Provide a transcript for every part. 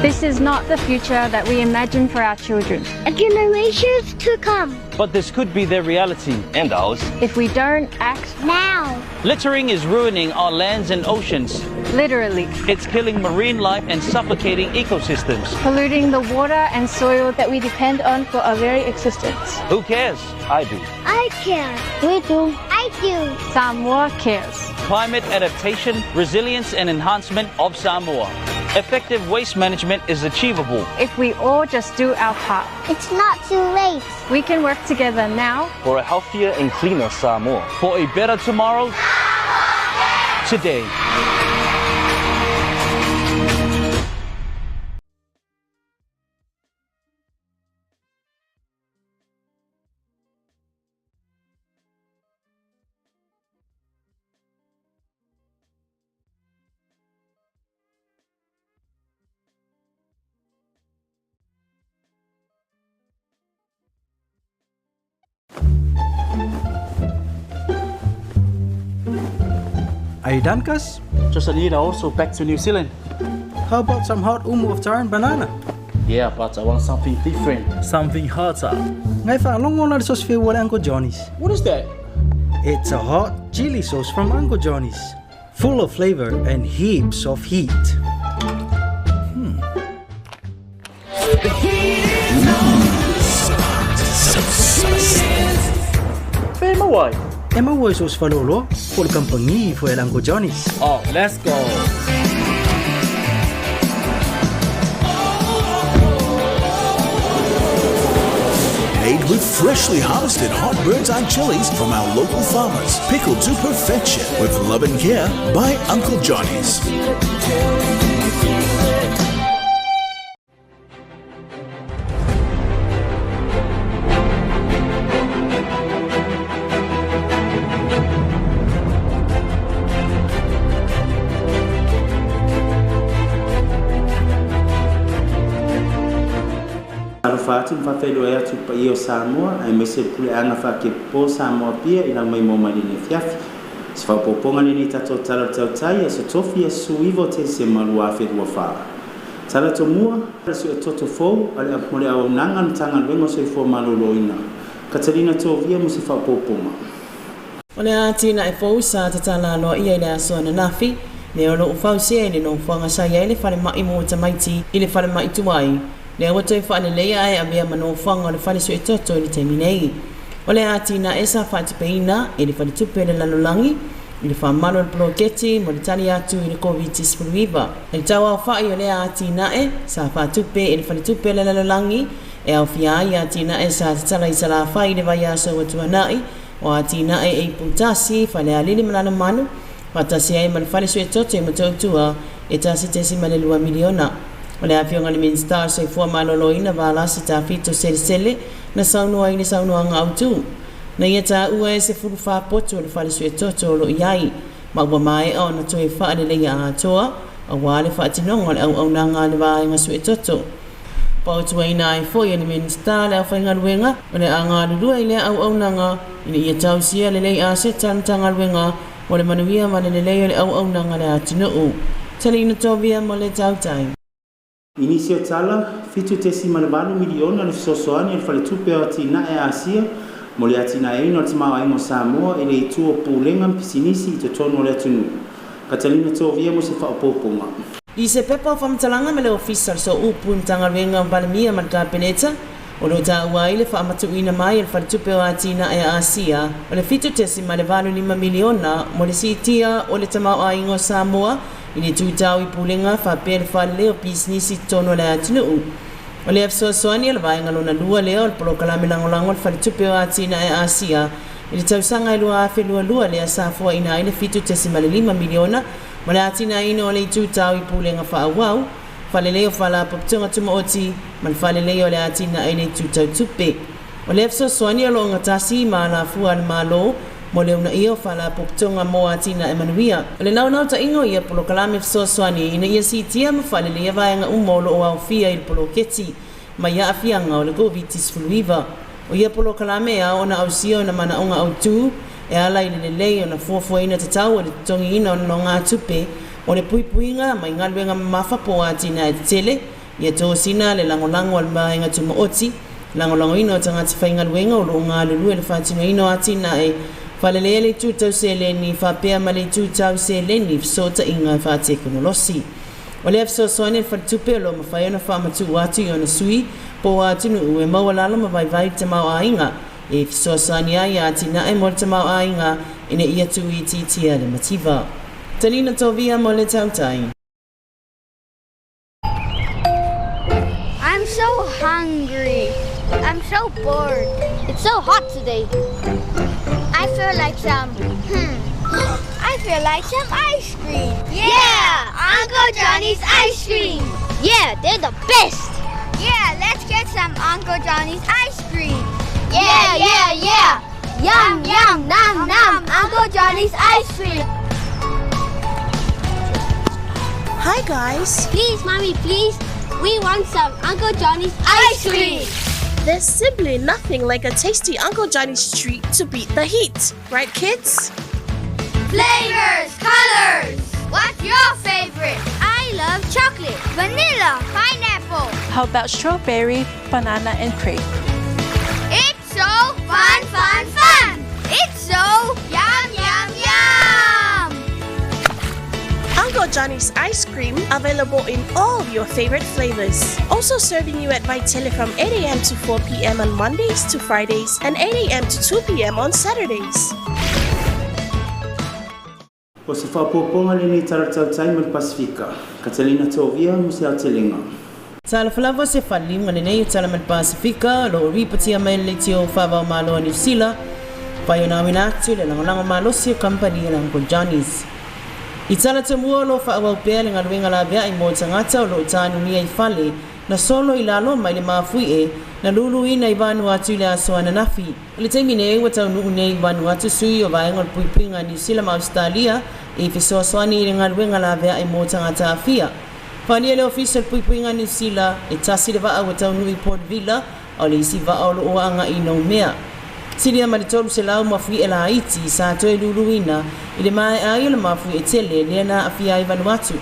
This is not the future that we imagine for our children. And generations to come. But this could be their reality. And ours. If we don't act now. Littering is ruining our lands and oceans. Literally. It's killing marine life and suffocating ecosystems. Polluting the water and soil that we depend on for our very existence. Who cares? I do. I care. We do. I do. Samoa cares. Climate adaptation, resilience and enhancement of Samoa. Effective waste management is achievable. If we all just do our part. It's not too late. We can work together now. For a healthier and cleaner Samoa. For a better tomorrow. Today. Are you done, Cuz? Just a little also back to New Zealand. How about some hot umu of taro and banana? Yeah, but I want something different. Something hotter. Ngai whaalongo na sauce feel Uncle Johnny's. What is that? It's a hot chili sauce from Uncle Johnny's. Full of flavor and heaps of heat. The heat is on. Whea maua ai? E maua i so se faleoloa po o le kamupani foi a le Uncle Johnny's. Oh, let's go! Made with freshly harvested hot bird's eye chilies from our local farmers. Pickled to perfection with love and care by Uncle Johnny's. Talofa atu ma faafeiloai atu i le paia o Samoa aemaise le puleaga faakepo Samoa Apia i lau maimoa mai lenei afiafi. Se faaopoopoga lenei tatou Tala o le Tautai, Aso Tofi, Aso 19 o Tesema 2024. Tala Tomua, Le Suetoto Fou a le mo le Auaunaga a le Matagaluega o Soifua Maloloina, Catalina Tovia mo se faaopoopoga. O le atinae fou sa tatala aloaia i le aso ananafi, me o loo fausia i le nofoaga sa i ai le falemai mo tamaiti i le falemai tuai, lea ua toe faaleleia ae avea ma nofoaga o le fale suetoto i le taimi nei. O le atinae sa faatupeina e le Faletupe o le Lalolagi i le faamalu o le poloketi mo le tali atu i le Koviti-19. I le tauaofa'i o lea atinae sa faatupe e le Faletupe o le Lalolagi e aofia ai atinae sa tatala i Salafai i le vaiaso ua tuana'i, o atinae e Iputasi, Falealili ma Lalomanu, faatasi ai ma le Fale Suetoto i Motootua e $1.2 miliona. O le Afioga i le Minisita o le Soifua Maloloina Valasi Tafito Selesele na saunoa i le saunoaga autu. Na ia taua e 14 potu o le Fale Suetoto o lo o i ai, ma ua maea ona toe faaleleia atoa aua le faatinoga o le auaunaga a le vaega suetoto. Fautuaina ai foi e le Minisita le aufaigaluega o le a galulue i lea auaunaga ina ia tausia lelei aseta a le Matagaluega mo le manuia ma le lelei o le auaunaga a le atunuu. Taliina Tovia mo le Tautai. I nisi o tala, 7.8 miliona le fesoasoani a le Faletupe o Atinae a Asia mo le atinaeina o le tamaoaiga o Samoa i le itu o pulega ma pisinisi i totonu o le atunuu. Catalina Tovia mo se faaopoopoga. I se pepa o faamatalaga ma le Ofisa o le Sooupu i Matagaluega o Palemia ma le Kapeneta, o lo o taua ai le faamatuuina mai e le Faletupe o Atinae a Asia o le 7.85 miliona mo le siitia o le tamaoaiga o Samoa i le tutao i pulega faapea le faalelei o pisinisi i totonu o le atunuu. O lea fesoasoani o le vaega lona lua lea o le polokalame lagolago a le Faletupe o Atinae a Asia i le tausaga e 2022 lea sa foaina ai le 7.5 miliona ma le atinaeina o le itutao i pulega faaauau, faalelei o faalapotopotoga tumaoti ma le faalelei o le atinae i le itu tau tupe. O lea fesoasoani o lo o gatasi ma alafua a le Malo mo le uunaia o faalapotopotoga mo atinae manuia. O le naunautaiga o ia polokalame fesoasoani ina ia siitia ma faaleleia vaega uma o lo o aofia i le poloketi mai aafiaga o le Koviti-19. O ia polokalame e ao ona ausia ona manaoga autu e ala i le lelei ona fuafuaina tatau o le totogiina o nonogatupe o le puipuiga mai galuega mamafa po o atinae tetele Ia tosina le lagolago a le Vaega Tumaoti, lagolagoina o tagata faigaluega o loo galulue i le faatinoina o atinae faaleleia le itu tau seleni faapea ma le itu tau seleni fesootaiga faatekonolosi. O lea fesoasoani a le Faletupe o loo mafai ona faamatuu atu i ona sui po o atunuu e maualalo ma vaivai le tamaoaiga e fesoasoani ai i atinae mo le tamaoaiga ina ia tuuitiitia le mativa. Talina Tovia mo le Tautai. I'm so hungry. I'm so bored. It's so hot today. I feel like some. I feel like some ice cream. Yeah! Uncle Johnny's ice cream! Yeah, they're the best! Yeah, let's get some Uncle Johnny's ice cream. Yeah, yeah, yeah! Yum, yum, nom, nom! Uncle Johnny's ice cream! Hi, guys. Please, Mommy, please. We want some Uncle Johnny's ice cream. There's simply nothing like a tasty Uncle Johnny's treat to beat the heat, right, kids? Flavors, colors. What's your favorite? I love chocolate, vanilla, pineapple. How about strawberry, banana, and grape? It's so fun, fun, fun. It's so yum, yum, yum. Uncle Johnny's ice cream available in all your favorite flavors. Also serving you at Vaitele from 8 a.m. to 4 p.m. on Mondays to Fridays and 8 a.m. to 2 p.m. on Saturdays. O se faaopoopoga lenei Tala Tautai ma le Pasefika. Catalina Tovia mo se aotelega. Talofa lava se faleliuga lenei o Tala ma le Pasefika o lo o ripotia mai le leitio faava-o-Malo a Niu Sila, fai ona auina atu le lagolago malosi o kamupani a le Uncle Johnny's. I tala tomua o lo o faaauau pea le galuega laveai mo tagata o lo o tanumia i fale na solo i lalo mai le mafuie na luluina i Vanuatu i le aso ananafi. I le taimi nei, ua taunuu nei i Vanuatu sui o Vaega o le Puipuiga a Niu Sila ma Ausetalia i fesoasoani i le galuega laveai mo tagata aafia. Faaalia le Ofisa o le Puipuiga a Niu Sila, e tasi le vaa ua taunuu i Port Vila, a o le isi vaa o lo o agai i Noumea. Silia ma le 300 mafuie laiti sa toe luluina i le maea ai o le mafuie tele lea na aafia ai Vanuatu.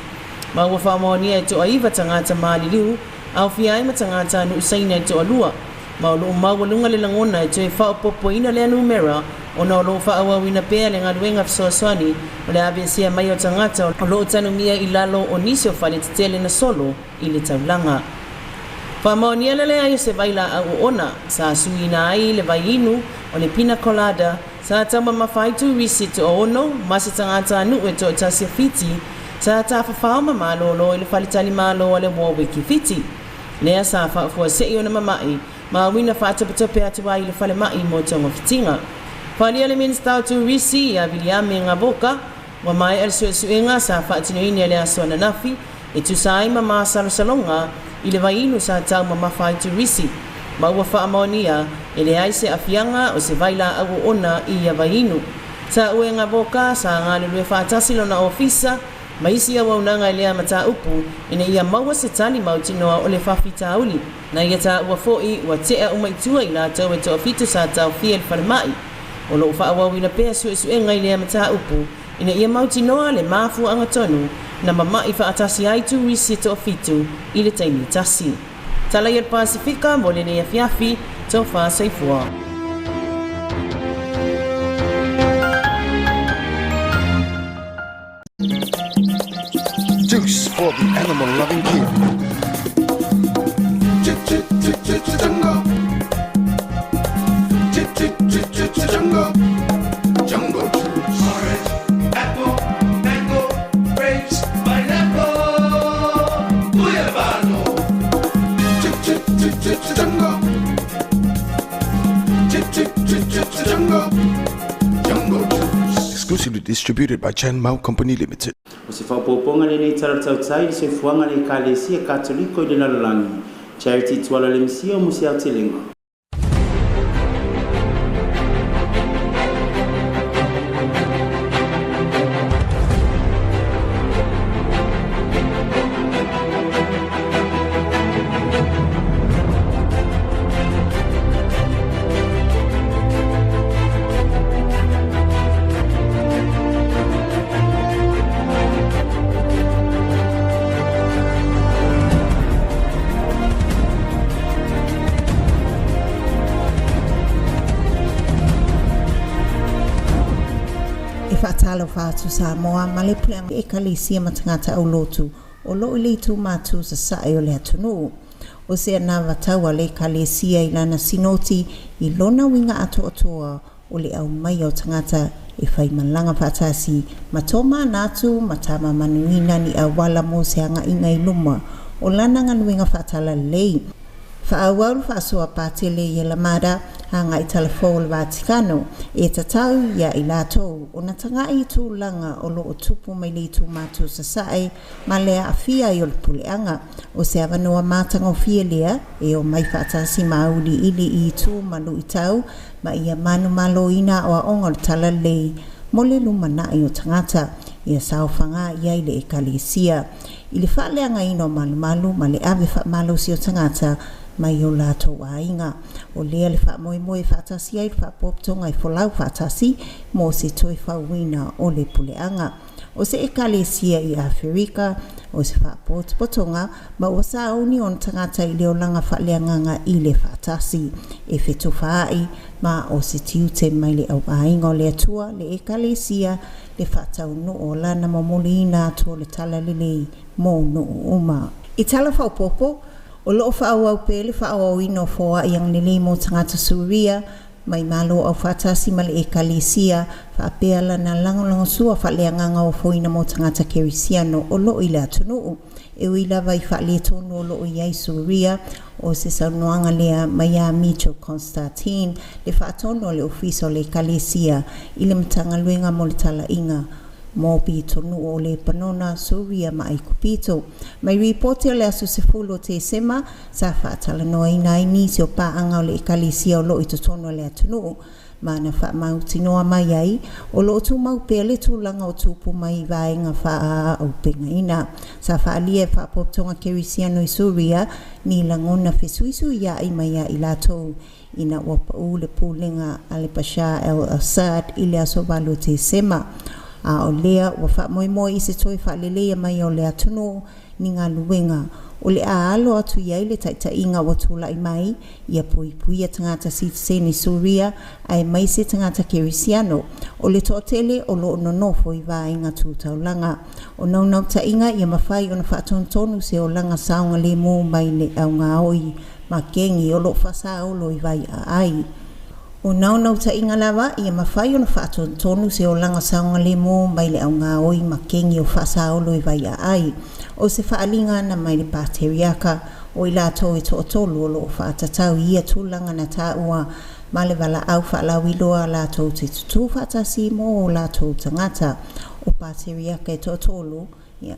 Ma ua faamaonia e toaiva tagata maliliu, aofia ai ma tagata nuu Saina e toalua. Ma o lo o maualuga le lagona e toe faaopoopoina lea numera ona o lo o faaauauina pea le galuega fesoasoani o le aveesea mai o tagata o lo o tanumia i lalo o nisi o fale tetele na solo i le taulaga. Faamaonia le leai o se vailaau oona sa suiina ai le vaiinu o le pina colada sa taumamafa ai turisi e toaono ma se tagatanuu e toatasi o Fiti sa tafafao ma malōlō i le faletalimalo a le Warwick i Fiti. Lea sa faafuasei ona mama'i ma auina faatopetope atu ai i le falemai mo togafitiga. Faaalia le Minisita o Turisi ia Viliame Gavoka, ua maea le suesuega sa faatinoina i le aso ananafi e tusa ai ma masalosaloga i le vaiinu sa taumamafa ai turisi, ma ua faamaonia e leai se aafiaga o se vailaau oona i ia vaiinu. Sa ue Gavoka sa galulue faatasi lona ofisa ma isi auaunaga i lea mataupu ina ia maua se tali mautinoa o le faafitauli. Na ia taua foi ua tea uma i tua i latou e toafitu sa taofia i le falemai. O lo o faaauauina pea suesuega i lea mataupu ina ia mautinoa le mafuaaga tonu na mama'i faatasi ai turisi e toafitu i le taimi e tasi. Tala ia le Pasefika mo lenei afiafi, tofa soifua. Juice for the animal loving kid. Jungle. Jungle. Jungle juice. Orange, apple, mango, grapes, pineapple. Cuiabano. Jungle. Jungle. Jungle juice. Exclusively distributed by Chan Mao Company Limited. O se faaopoopoga lenei Tala Tautai i le soifuaga a le Ekalesia Katoliko i le lalolagi. Charity Tuala Lemisia mo se aotelega. Talofa atu Samoa ma le puleaga Ekalesia ma tagata aulotu o loo i le itu matu sasae o le atunuu. O se anavatau a le Ekalesia i lana Sinoti i lona uiga atoatoa o le aumaia o tagata e faimalaga faatasi ma tomanatu ma tamamanuina ni auala mo se agaiga i luma o lana galuega faatalalelei. Faaauau le faasoa Patele i Alamada agai talafou o le Vatikano e tatau ia i latou ona tagai i tulaga o loo tupu mai le itu matu sasae ma le aafia ai o le puleaga. O se avanoa matagofie lea e o mai faatasi ma auiliili i itu ma luitau ma ia manumaloina aoaoga o le talalelei mo le lumanai o tagata ia saofaga i ai le Ekalesia i le faaleagaina o malumalu ma le ave faamalosi o tagata mai o latou aiga. O lea le faamoemoe faatasi ai le Faalapotopotoga e folau faatasi mo se toe fauina o le puleaga. O se Ekalesia i Aferika, o se faapotopotoga ma ua sauni ona tagata i le olaga faaleagaga i le faatasi. E fetofaai ma o se tiute mai le auaiga o le Atua le Ekalesia le faataunuu o lana momoliina atu o le talalelei mo nuu uma. I tala faaopoopo, o loo faaauau pea le faaauauina o foai agalelei mo tagata Suria mai Malo Aufaatasi ma le Ekalesia faapea lana lagolagosua faaleagaga ofoina mo tagata kerisiano o loo i le atunuu. E ui lava i faaletonu o loo iai Suria, o se saunoaga lea mai ia Mitchell Constantine, le faatonu o le Ofisa o le Ekalesia i le Matagaluega mo le Talaiga mo pitonuu o Lepanona, Suria ma Aikupito. Mai ripoti o le aso 10 o Tesema sa faatalanoaina ai nisi o paaga o le Ekalesia o loo i totonu o le atunuu ma na faamautinoa mai ai o loo tumau pea le tulaga o tupu mai i vaega faaauupegaina. Sa faaalia e Faalapotopotoga Kerisiano i Suria ni lagona fesuisuiai mai ia i latou ina ua pau le pulega a le Bashar al-Assad i le aso 8 o Tesema. A o lea ua faamoemoe i se toe faaleleia mai o le atunuu ni galuega o le a alo atu i ai le taitaiga ua tulai mai ia puipuia tagata sitiseni Suria aemaise tagata kerisiano o le toatele o loo nonofo i vaega tu taulaga. O naunautaiga ia mafai ona faatonutonu se olaga saogalemu mai le augaoi ma kegi o loo faasaolo i vaiaai. O naunautaiga lava ia mafai ona faatonutonu se olaga saogalemu mai le augaoi ma kegi o faasaolo i vaiaai. O se faaliga na mai le Pateriaka o i latou e toatolu o loo faatatau i ia tulaga na taua ma le valaau faalauiloa latou te tutū faatasi mo o latou tagata. O Pateriaka e toatolu ia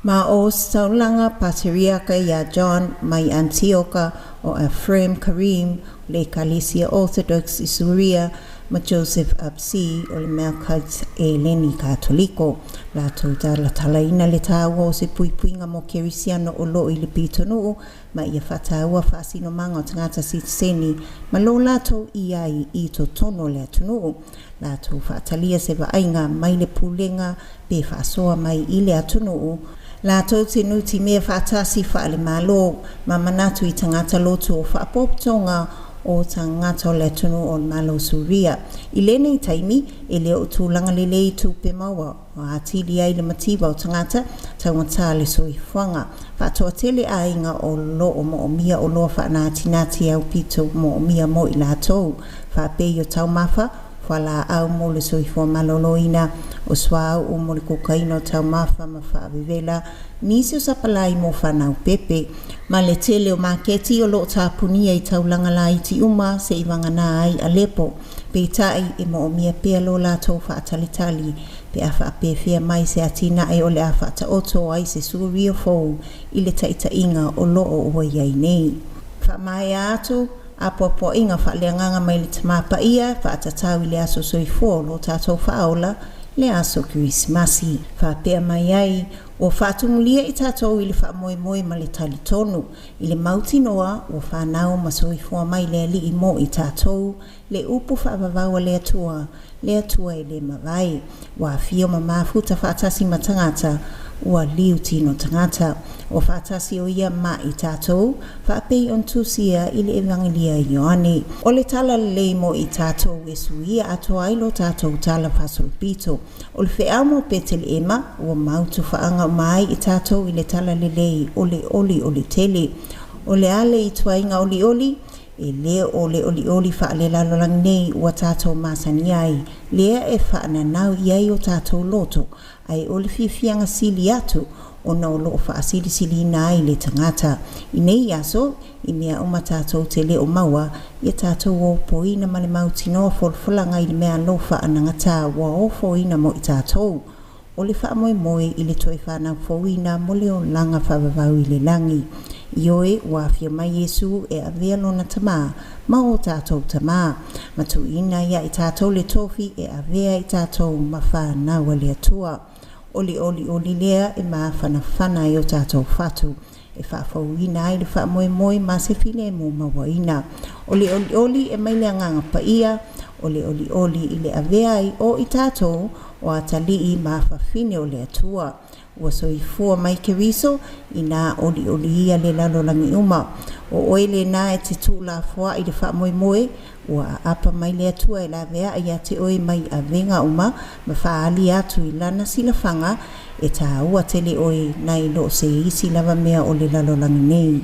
ma o se taulaga Pateriaka ia John mai Antioka, o Ephraim Karim o le Ekalesia Orthodox i Suria ma Joseph Absi o le Melkite Eleni Katoliko. Latou talatalaina le taua o se puipuiga mo kerisiano o loo i le pitonuu ma ia faataua faasinomaga o tagata sitiseni ma lo latou i ai i totonu o le atunuu. Latou faatalia se vaaiga mai le pulega pe faasoa mai i le atunuu latou te nutimea faatasi faale-Malo ma manatu i tagata lotu o Faalapotopotoga o tagata o le atunuu o le Malo Suria. I lenei taimi, e le o tulaga lelei tupe maua ua atili ai le mativa o tagata taugata le soifuaga. Faatoatele aiga o loo moomia oloa faanatinati aupito moomia mo i latou faapei o taumafa, fualaau mo le soifua maloloina, o suauu mo le kukaina o taumafa ma faavevela, nisi o sapalai mo whanau pepe. Ma le tele o maketi o loo tapunia i taulaga laiti uma seivagana ai Alepo. Peitai e moomia pea lo latou faatalitali pe a faapefea mai se atinae o le a faataoto ai se Suria fou i le taitaiga o loo ua iai nei. Faamaea atu apoapoaiga faaleagaga mai le Tama Paia faatatau i le aso soifua o lo tatou Faaola, le aso Kerisimasi. Faapea mai ai, ua faatumulia i tatou i le faamoemoe ma le talitonu i le mautinoa ua fanau ma soifua mai le Alii mo i tatou. le upu faavavau a le Atua, le Atua e le mavae. Ua afio ma mafuta faatasi ma tagata, ua liu tino tagata. Ua faatasi o ia ma i tatou, faapei ona tusia i le Evagelia a Ioane. O le tala lelei mo i tatou e suia atoa ai lo tatou tala faasolopito. O le feau mo Peteleema ua mau tufaaga uma ai i tatou i le tala lelei o le olioli tele. O le a le ituaiga olioli? E le o le olioli faalelalolagi nei ua tatou masani ai, lea e faananau i ai o tatou loto, ae o le fiafiaga sili atu ona o loo faasilisiliina ai le tagata. I nei aso, i mea uma tatou te le o maua, ia tatou opoina ma le mautinoa folafolaga i le meaalofa anagata ua ofoina mo i tatou. O le faamoemoe i le toe fanau fouina mo le olaga faavavau i le lagi. Ioe, ua afio mai Iesu e avea lona Tamā ma o tatou Tamā, ma tuuina ia i tatou le tofi e avea i tatou ma fanau a le Atua. O le olioli lea e mafanafana ai o tatou fatu, e faafouina ai le faamoemoe ma se filemu mauaina. O le olioli e mai le Agaga Paia, o le olioli i le avea ai o i tatou o atalii ma afafine o le Atua. Ua soifua mai Keriso, inā olioli ia le lalolagi uma. O oe lenā e te tuulafoai i le faamoemoe, ua aapa mai le Atua e laveai ia te oe mai avega uma ma faaali atu i lana silafaga e tāua tele oe nai lo se isi lava mea o le lalolagi nei.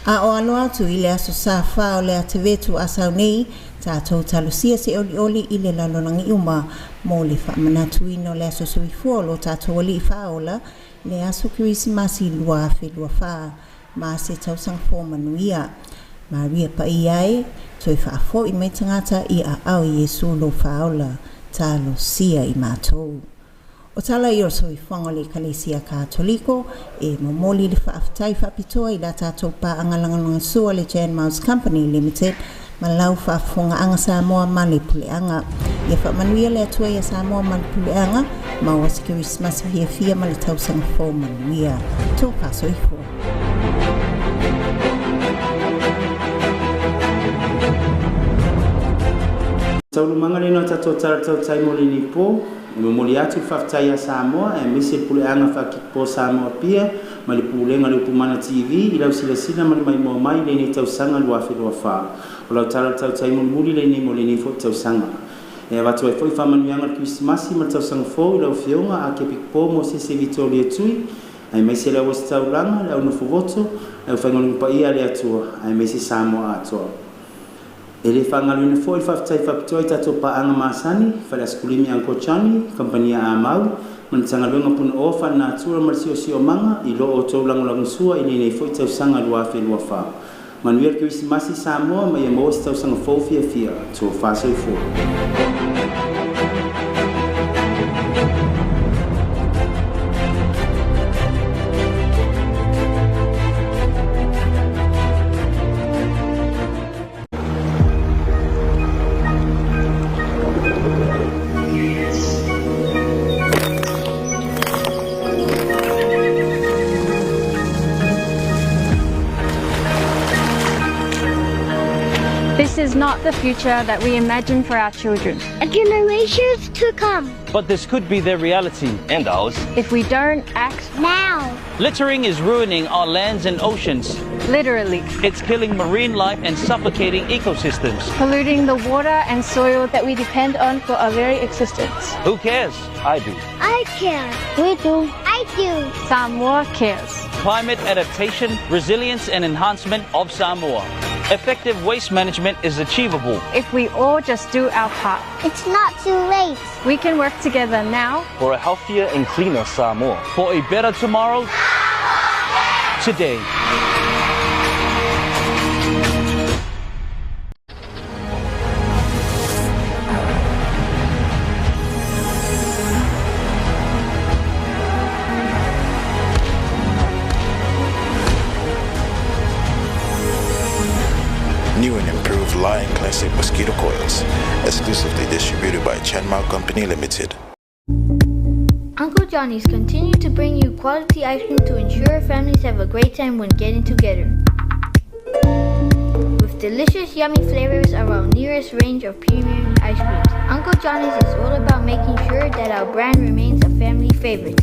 A o alo atu i le aso Sa fa o le Atevetu Asau nei, tatou talosia se olioli i le lalolagi uma mo le faamanatuina o le aso soifua o lo tatou Alii Faaola, le aso Kerisimasi 2024, ma se tausaga fou manuia. Maria Paia e, toe faafoi mai tagata i aao o Iesu lou Faaola, talosia i matou. O tala ia o le soifuaga o le Ekalesia Katoliko e momoli le faafetai faapitoa i la tatou paaga lagolagosua le Jan Miles Company Limited ma lau faafofogaaga Samoa ma le puleaga. Ia faamanuia le Atua ia Samoa ma le puleaga, maua se Kerisimasi fiafia ma le tausaga fou manuia. Tofa soifua. Taualumaga lena o tatou tala tautai mo lenei po. E momoli atu le faafetai ia Samoa aemaise le Puleaga Faakipo Samoa Apia ma le Pulega o le Upumana TV i lau silasila ma le maimoa mai i lenei tausaga 2024. O lau tala tautai mulimuli lenei mo lenei foi tausaga. E avatu ai foi faamanuiaga o le Kerisimasi ma le tausaga fou i lau Afioga Akepikupo Mosese Vitoria Tui, aemaise le auositaulaga, le aunofovoto, le aufaigaluega paia a le Atua, aemaise Samoa atoa. E le faagaloina foi le faafetai faapitoa i tatou paaga masani, Fale Asikulimi Uncle Johnny, Kamupani a Amau, ma le Matagaluega Punaoa Faalenatura ma le Siosiomaga i lo outou lagolagosua i lenei foi tausaga 2024. Manuia le Kerisimasi Samoa ma ia maua se tausaga fou fiafia. Tofa soifua. This is not the future that we imagine for our children. And generations to come. But this could be their reality. And ours. If we don't act now. Littering is ruining our lands and oceans. Literally. It's killing marine life and suffocating ecosystems. Polluting the water and soil that we depend on for our very existence. Who cares? I do. I care. We do. I do. Samoa cares. Climate adaptation, resilience and enhancement of Samoa. Effective waste management is achievable if we all just do our part. It's not too late. We can work together now for a healthier and cleaner Samoa. For a better tomorrow, today. New and improved Lion Classic mosquito coils, exclusively distributed by Chenmao Company Limited. Uncle Johnny's continue to bring you quality ice cream to ensure families have a great time when getting together. With delicious, yummy flavors of our newest range of premium ice creams. Uncle Johnny's is all about making sure that our brand remains a family favorite.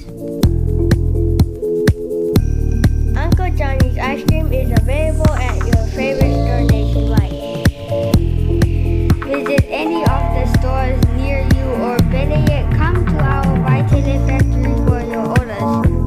Uncle Johnny's ice cream is available at your favorite store nationwide. Visit any of the stores near you or better yet, come to our Vaitele factory for your orders.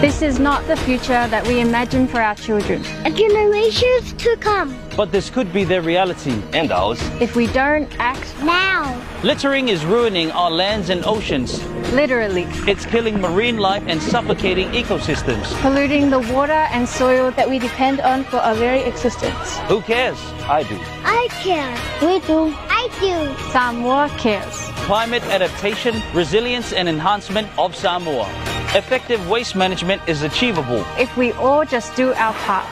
This is not the future that we imagine for our children. A generations to come. But this could be their reality. And ours. If we don't act now. Littering is ruining our lands and oceans. Literally. It's killing marine life and suffocating ecosystems. Polluting the water and soil that we depend on for our very existence. Who cares? I do. I care. We do. I do. Samoa cares. Climate adaptation, resilience and enhancement of Samoa. Effective waste management is achievable if we all just do our part.